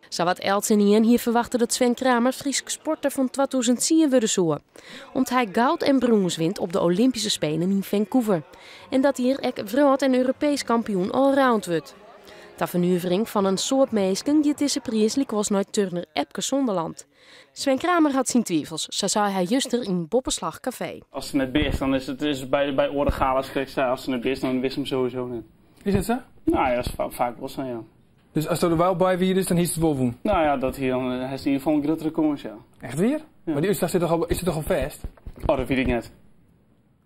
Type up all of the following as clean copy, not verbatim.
Sawat eltsenien hie ferwachte dat Sven Kramer Frysk sporter fan 2010 wurde soe. Om't hy goud en brûns wint op de Olympyske Spelen yn Vancouver. En dat hy ek wrâld- en Europeesk kampioen allround wurdt. Ta fernuvering fan in soad minsken giet dizze priis lykwols nei turner Epke Zonderland. Sven Kramer hat syn twivels, sa sei hy juster yn Boppeslach Kafee. Ast der net bist, dan is it is by oare galas krekt sa. Ast der net bist, dan witst him sowieso net. Is dat sa? No ja, is faak wol sa, ja. Dus asto der wol by wie, dan hiest it wol wûn? No ja, dat hie dan hast yn ieder gefal in gruttere kâns, ja. Echt wier? Ja. Mar dy útslach sit toch al, is it toch al fêst? Oh, dat wit ik net.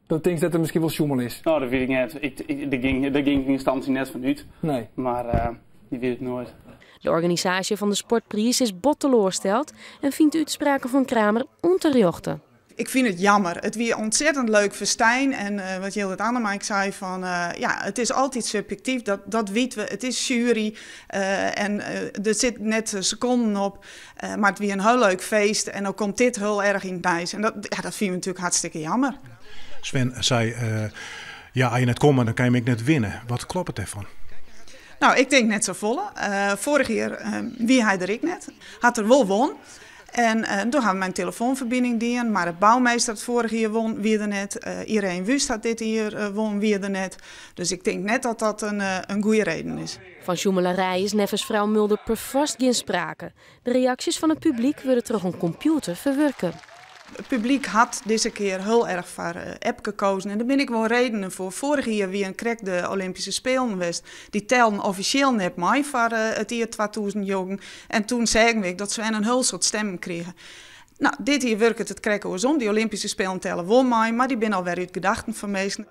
Do tinkst dat der miskien wol sjoemel is? No, dat wit ik net. Ik, dêr gyng ik yn ynstânsje net fan út. Nee. Mar uh, je wit it noait. De organisaasje fan de sportpriis is bot teloarsteld en fynt de útspraken fan Kramer ûnterjochte. Ik fyn it jammer. It wie ontzettend leuk festijn en uh, wat Jildert Annema ek sei fan uh, ja, it is altyd subjektyf, dat witte we. It is sjuery uh, en der sit net sekonden op. Mar it wie in hiel leuk feest en no komt dit hiel erch yn it nijs. En dat, ja, dat fine we natuerlik hartstikke jammer. Sven sei, ja, as je net komme, dan kinne je him ek net winne. Wat kloppet dêrfan? No, ik tink net safolle. Foarich jier wie hy der ek net. Hat er wol won. En doe ha we mei in telefoanferbining dien. Marit Bouwmeester hat foarich jier won, wie der net. Ireen Wüst hat dit jier won, wie der net. Dus ik tink net dat dat in goede reden is. Fan sjoemelarij is neffens frou Mulder perfoarst gjin sprake. De reaksjes fan it publyk wurde troch in kompjûter ferwurke. It publyk hat dizze kear hiel erch foar Epke kozen en dêr binne ek wol redenen foar. Foarich jier wiene krekt de Olympyske Spelen west. Dy telden offisjeel net mei foar it jier 2009. En toen seagen we ek dat Sven in hiel soad stimmen krige. No, dit jier wurket it krekt oarsom. Dy Olympyske Spelen telle wol mei, mar dy binne alwer út gedachten fan minsken.